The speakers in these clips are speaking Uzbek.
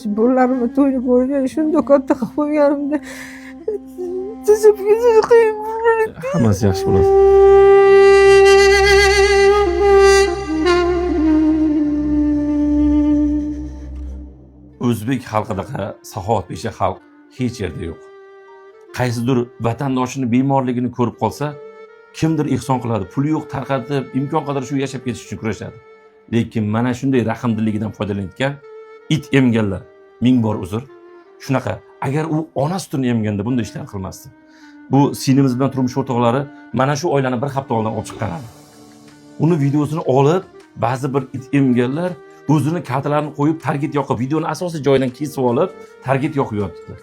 Shu bolalarimni to'yini ko'rgan, shunday katta qilib qo'yganimda tuzib ketish qiyin. Hammasi yaxshi bo'ladi. O'zbek xalqidaqa saxovatpesha xalq hech yerda yo'q. Qaysidir vatandoshini bemorligini ko'rib qolsa, kimdir ehson qiladi, puli yo'q tarqatib, imkon qadar shu yashab ketish uchun kurashadi. Lekin mana shunday rahmdilligidan foydalanayotgan it emganlar, ming bor uzr. Shunaqa, agar u ona sutini emganda bunday ishlar qilmasdi. Bu singlimiz bilan turmush o'rtoqlari mana shu oilani bir hafta oldin olib chiqqan edi. Uni videosini olib, ba'zi bir it emganlar o'zini kartalarini qo'yib, target yoqib, videoni asosiy joyidan kesib olib, target yoqib yotibdi.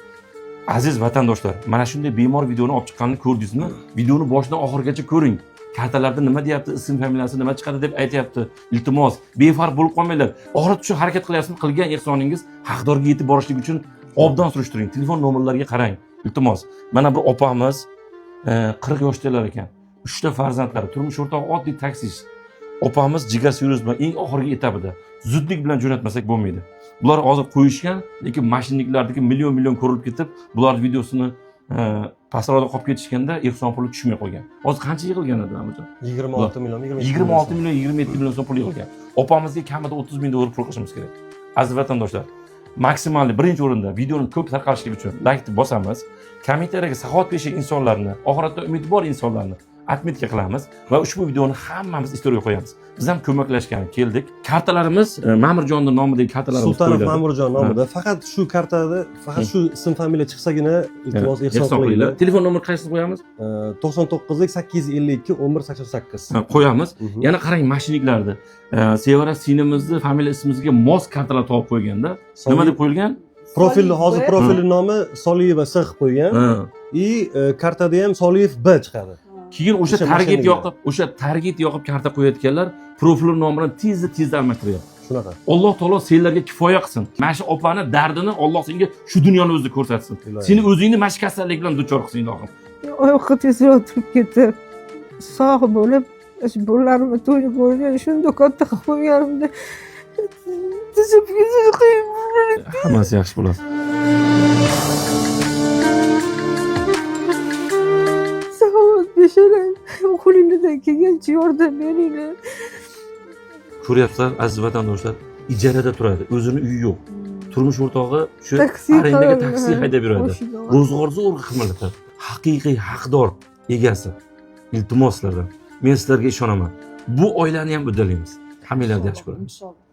Aziz vatandoshlar, mana shunday bemor videoni olib chiqqanini ko'rdingizmi? Videoni boshidan oxirigacha ko'ring. Kartalarda nima deyapti, ism familiyasi nima chiqadi deb aytyapti. Iltimos, befarq bo'lib qolmanglar. Oxirat uchun harakat qilyapsizmi? Qilgan ehsoningiz haqdorga yetib borishligi uchun obdan surishtiring, telefon nomerlariga qarang. Iltimos. Mana bir opamiz 40 yoshdalar ekan. 3 ta farzandlari, turmush o'rtog'i oddiy taksist. Opamiz jigar sirroz bilan eng oxirgi etapida zudlik bilan jo'natmasak bo'lmaydi. Bular hozir qo'yishgan, lekin mashinaliklarniki million million ko'rilib ketib, bular videosini pastroqda qolib ketishganda ehson puli tushmay qolgan. Hozir qancha yig'ilgan edi, Amijon? 26 million, 27 26 million, 27 million so'm pul yig'ilgan. Opamizga kamida 30 ming dollar pul qilishimiz kerak. Aziz vatandoshlar, maksimal birinchi o'rinda videoni ko'p tarqalishligi uchun like deb bosamiz. Kommentariyaga saxovatpesha insonlarni, oxiratda umidi bor insonlarni отметка qilamiz va ushbu videoni hammamiz istoriyaga qo'yamiz. Biz ham ko'maklashgani keldik. Kartalarimiz Ma'murjonni nomidagi kartalarimiz Sultonov qo'yiladi. Ma'murjon nomida. Faqat shu kartada, faqat shu ism familiya chiqsagina, iltimos, ehson qilinglar. Telefon nomeri qaysisini qo'yamiz? 99 852 11 88. Ha, qo'yamiz. Yana qarang, mashinaliklarni. Sevara singlimizni familiya ismimizga mos kartalar topib qo'yganda. Nima deb qo'yilgan? Profilni hozir B. profilni nomi Soliyeva S qilib qo'ygan. И kartada ham Soliyev B chiqadi. Keyin o'sha O'sha target mashinaga. yoqib, o'sha target yoqib karta qo'yayotganlar profil nomerini tezda tezda almashtiryapti. Shunaqa. Alloh taolo senlarga kifoya qilsin. Mana shu opani dardini Alloh senga shu dunyoni o'zida ko'rsatsin. Iloyim. Seni o'zingni mana shu kasallik bilan duchor qilsin ilohim. Oyoqqa tezroq turib ketib, sog' bo'lib, shu bolalarimni to'yini ko'rgan, shunday katta qilib qo'yganimda tuzib ketish qiyin. Hammasi yaxshi bo'ladi. Saxovatpeshalar, qo'linglardan kelgancha yordam beringlar. Ko'ryapsizlar, aziz vatandoshlar, ijarada turadi, o'zini uyi yo'q. Turmush o'rtog'i shu Taksi arendaga qiladi, taksi haydab yuradi. Mashina. Ro'zg'or zo'rg'a qimirlatadi. Haqiqiy haqdor egasi. Iltimos sizlardan. Men sizlarga ishonaman. Bu oilani ham uddalaymiz. Hammanglarni yaxshi ko'raman. Inshaalloh.